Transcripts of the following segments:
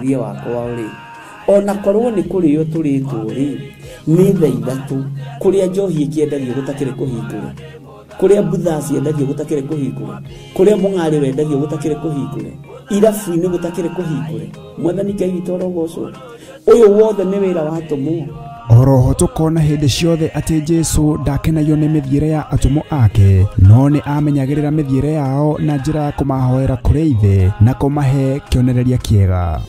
Mũtongoria wakwa rĩ, ona korwo nĩ kũrĩo tũrĩtwo rĩ, nĩ thaa ithatũ kũrĩa njohi ĩkĩendagio gũtakĩrĩ kũhingũre, kũrĩa mbutha ciendagio gũtakĩrĩ kũhingũre, kũrĩa mũng'arĩ wendagio gũtakĩrĩ kũhingũre, irabu-inĩ gũtakĩrĩ kũhingũre. Mwathani Ngai witũ arogocwo. Ũyũ wothe nĩ wĩra wa atũmwo. Oroho tũkona hĩndĩ ciothe atĩ Jesũ ndakenagio nĩ mĩthiĩre ya atũmwo ake, no nĩ amenyagĩrĩra mĩthiĩre yao na njĩra ya kũmahoera kũrĩ Ithe na kũmahe kĩonereria kĩega.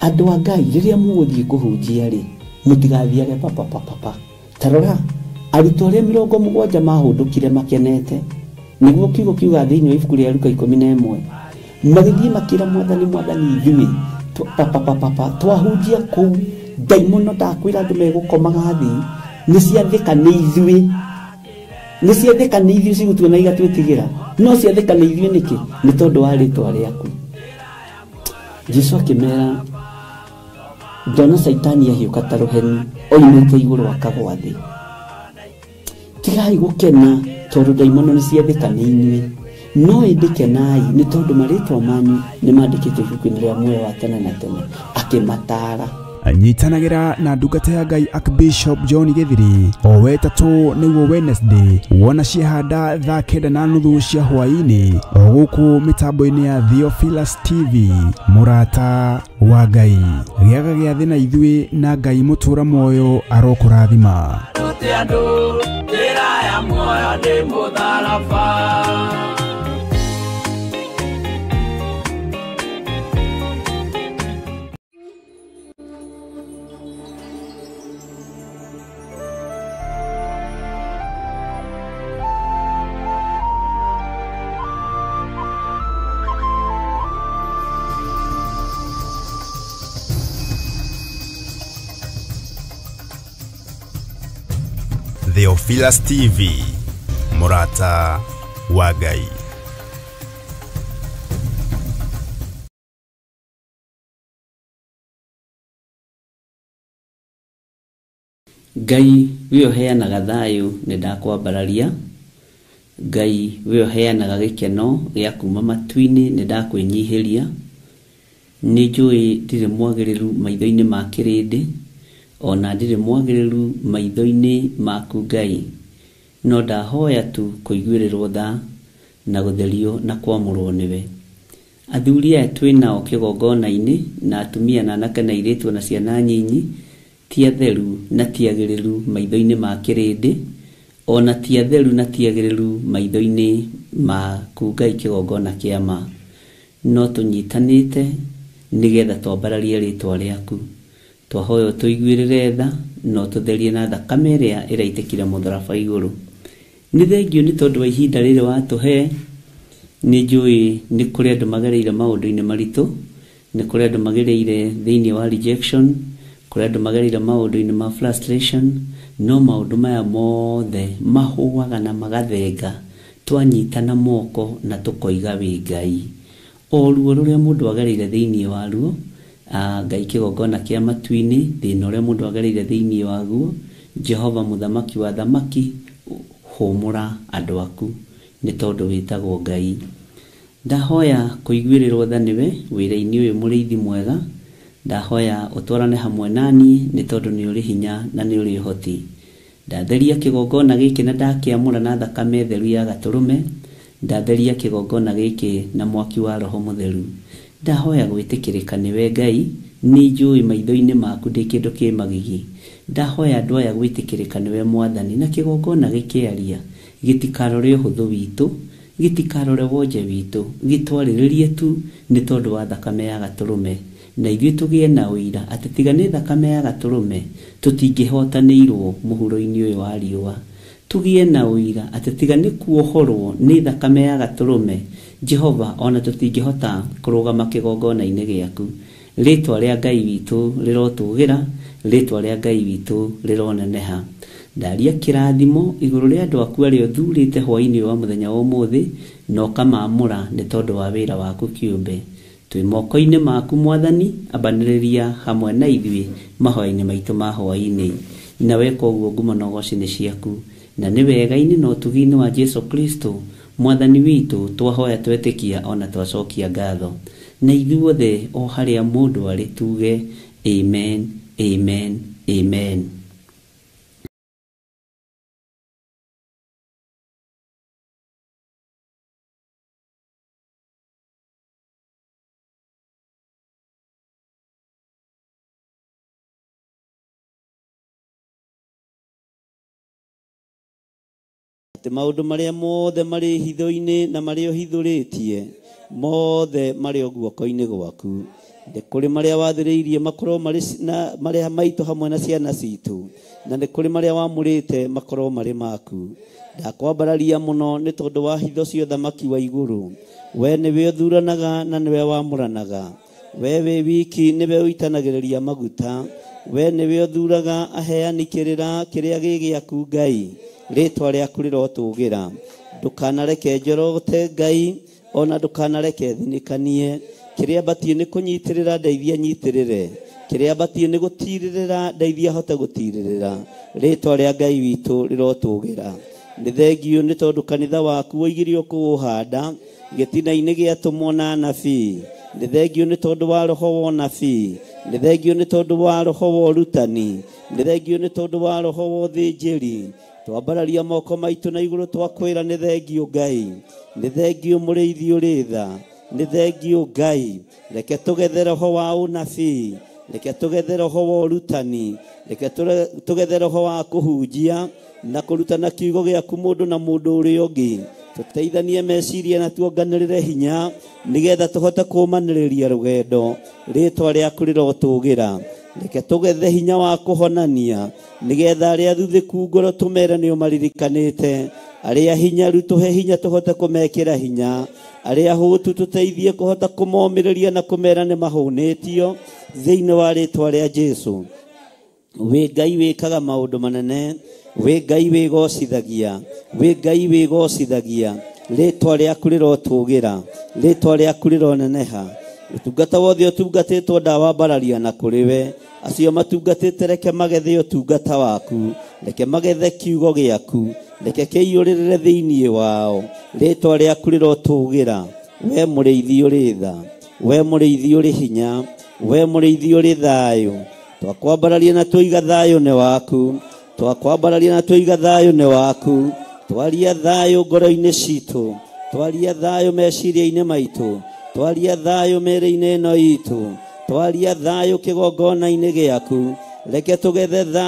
Andũ a Ngai rĩrĩa mũgũthiĩ kũhunjia rĩ, mũtigathiage papa papa papa. Ta rora, arutwo arĩa 70 mahũndũkire makenete, nĩguo kiugo kiuga thĩinĩ wa ibuku rĩa Luka 11, magĩthiĩ makĩra Mwathani, Mwathani ithuĩ papa papa papa twahunjia kũu ndaimono ndakwĩra andũ megũkomaga thĩ, nĩ ciathĩka nĩ ithuĩ, nĩ ciathĩka nĩ ithuĩ cigũtuona igatwĩtigĩra, no ciathĩka nĩ ithuĩ nĩkĩ? Nĩ tondũ wa rĩtwa rĩaku. Jesũ akĩmera, ndona Caitani ahiũka ta rũheni oimĩte igũrũ akagwa thĩ. Tigai gũkena tondũ ndaimono nĩ ciathĩka nĩ inyuĩ, no ĩndĩ kenai nĩ tondũ marĩtwa manyu nĩ mandĩkĩtwo ibuku-inĩ rĩa muoyo wa tene na tene. Akĩmataara. Nyitanagĩra na ndungata ya Ngai Archbishop John Gĩthiri o wetatũ nĩguo Wednesday, wona ciehanda thaa 9:30 cia hwaĩ-inĩ o gũkũ mĩtambo-inĩ ya Theophilus TV. Mũrata wa Ngai, gĩaga gĩathĩ na ithuĩ na Ngai mũtũra muoyo arokũrathima. Njĩra ya muoyo nĩ mũtharaba. Theophilus TV, mũrata wa Ngai. Ngai we ũheanaga thayũ nĩ ndakwambararia, Ngai we ũheanaga gĩkeno gĩa kuma matu-inĩ nĩ ndakwĩnyihĩria. Nĩ njũĩ ndirĩ mwagĩrĩru maitho-inĩ ma kĩrĩndĩ, ona ndirĩ mwagĩrĩru maitho-inĩ maku Ngai, no ndahoya tu kũiguĩrĩrwo tha na gũtherio na kwamũrwo nĩwe. Athuri aya twĩ nao kĩgongona-inĩ, na atumia na anake na airĩtu na ciana nyinyi, ti atheru na ti agĩrĩru maitho-inĩ ma kĩrĩndĩ, ona ti atheru na ti agĩrĩru maitho-inĩ maku Ngai kĩgongona kĩa ma, no tũnyitanĩte nĩgetha twambararie rĩtwa rĩaku. Twahoya ũtũiguĩrĩre tha na ũtũtherie na thakame ĩrĩa ĩraitĩkire mũtharaba igũrũ. Nĩ thengio nĩ tondũ wa ihinda rĩrĩ watũhe. Nĩ njũĩ nĩ kũrĩ andũ magereire maũndũ-inĩ maritũ, nĩ kũrĩ andũ magereire thĩinĩ wa rejection, kũrĩ andũ magereire maũndũ-inĩ ma frustration, no maũndũ maya mothe mahũaga na magathenga twanyitana moko na tũkoiga wĩ Ngai. O ruo rũrĩa mũndũ agereire thĩinĩ waruo, Ngai kĩgongona kĩa matu-inĩ, thĩna ũrĩa mũndũ agereire thĩinĩ waguo, Jehova mũthamaki wa thamaki, hũmũra andũ aku nĩ tondũ wĩtagwo Ngai. Ndahoya kũiguĩrĩrwo tha nĩwe wĩra-inĩ ũyũ mũrĩithi mwega, ndahoya ũtwarane hamwe naniĩ nĩ tondũ nĩ ũrĩ hinya na nĩ ũrĩ ũhoti. Ndatheria kĩgongona gĩkĩ na ndakĩamũra na thakame theru ya gatũrũme, ndatheria kĩgongona gĩkĩ na mwaki wa Roho Mũtheru. Ndahoya gwĩtĩkĩrĩka nĩwe Ngai, nĩ njũĩ maitho-inĩ maku ndĩ kĩndũ kĩ magigi. Ndahoya andũ aya gwĩtĩkĩrĩka nĩwe Mwathani, na kĩgongona gĩkĩaria gĩtikarore ũhũthũ witũ, gĩtikarore wonje witũ, gĩtwarĩrĩrie tu nĩ tondũ wa thakame ya gatũrũme, na ithuĩ tũgĩe na ũira atĩ tiga nĩ thakame ya gatũrũme tũtingĩhotanĩirwo mũhuro-inĩ ũyũ wa riũa. Tũgĩe na ũira atĩ tiga nĩ kuohorwo nĩ thakame ya gatũrũme, Jehova ona tũtingĩhota kũrũgama kĩgongona-inĩ gĩaku. Rĩtwa rĩa Ngai witũ rĩrotũgĩra, rĩtwa rĩa Ngai witũ rĩroneneha. Ndaria kĩrathimo igũrũ rĩa andũ aku arĩa ũthurĩte hwaĩ-inĩ wa mũthenya wa ũmũthĩ, na ũkamaamũra nĩ tondũ wa wĩra waku kĩũmbe. Twĩ moko-inĩ maku Mwathani, ambanĩrĩria hamwe na ithuĩ mahoya-inĩ maitũ ma hwaĩ-inĩ. Na weka ũguo ngumo na ũgoci nĩ ciaku, na nĩ wega-inĩ na ũtugi-inĩ wa Jesũ Kristo Mwathani witũ twahoya twetĩkia ona twacokia ngatho. Na ithuothe o harĩa mũndũ arĩ tuge amen, amen, amen. Atĩ maũndũ marĩa mothe marĩ hitho-inĩ na marĩa ũhithũrĩtie mothe marĩ o guoko-inĩ gwaku. Nĩ kũrĩ marĩa wathĩrĩirie makorwo marĩ na marĩa maitũ hamwe na ciana citũ, na nĩ kũrĩ marĩa wamũrĩte makorwo marĩ maku. Ndakwambararia mũno nĩ tondũ wa hitho cia ũthamaki wa igũrũ. We nĩwe ũthuranaga na nĩwe wamũranaga. We wĩ wiki nĩwe ũitanagĩrĩria maguta. We nĩwe ũthuraga aheani kĩrĩra kĩrĩa gĩ gĩaku Ngai. Rĩtwa rĩaku rĩrotũgĩra. Ndũkanareke njorote Ngai, ona ndũkanareke thinĩkanie. Kĩrĩa batiĩ nĩ kũnyitĩrĩra ndeithia nyitĩrĩre. Kĩrĩa batiĩ nĩ gũtirĩrĩra ndeithia hote gũtirĩrĩra. Rĩtwa rĩa Ngai witũ rĩrotũgĩra. Nĩ thengiũ nĩ tondũ kanitha waku woigire ũkũũhanda gĩtina-inĩ gĩatũmwo na anabii. Nĩ thengiũ nĩ tondũ wa roho wa ũnabii. Nĩ thengiũ nĩ tondũ wa roho wa ũrutani. Nĩ thengiũ nĩ tondũ wa roho wa ũthĩnjĩri. Twambararia moko maitũ na igũrũ twakwĩra nĩ thengiũ Ngai. Nĩ thengiũ mũrĩithi ũrĩ tha. Nĩ thengiũ Ngai. Reke tũgethe roho wa ũnabii. Reke tũgethe roho wa ũrutani. Reke tũgethe roho wa kũhunjia na kũrutana kiugo gĩaku mũndũ na mũndũ ũrĩa ũngĩ. Tũteithanie meciria na tuonganĩrĩre hinya nĩgetha tũhote kũũmanĩrĩria rũgendo. Rĩtwa rĩaku rĩrotũgĩra. Reke tũgethe hinya wa kũhonania nĩgetha arĩa thuthĩku ngoro tũmere nĩ ũmaririkanĩte. Arĩa hinyaru tũhe hinya tũhote kũmekĩra hinya. Arĩa hũtu tũteithie kũhota kũmomĩrĩria na kũmera nĩ mahũnĩtio thĩinĩ wa rĩtwa rĩa Jesũ. Wĩ Ngai wĩkaga maũndũ manene, wĩ Ngai wĩgocithagia, wĩ Ngai wĩgocithagia. Rĩtwa rĩaku rĩrotũgĩra, rĩtwa rĩaku rĩroneneha. Ũtungata wothe ũtungatĩtwo ndawambararia na kũrĩ we. Acio matungatĩte reke magethe ũtungata waku, reke magethe kiugo gĩaku, reke kĩiyũrĩrĩre thĩinĩ wao. Rĩtwa rĩaku rĩrotũgĩra. We mũrĩithi ũrĩ tha, we mũrĩithi ũrĩ hinya, we mũrĩithi ũrĩ thayũ. Twakwambararia na tũiga thayũ nĩ waku. Twakwambararia na tũiga thayũ nĩ waku. Twaria thayũ ngoro-inĩ citũ, twaria thayũ meciria-inĩ maitũ, twaria thayũ mĩĩrĩ-inĩ ĩno itũ, twaria thayũ kĩgongona-inĩ gĩaku. Reke tũgethe thayũ.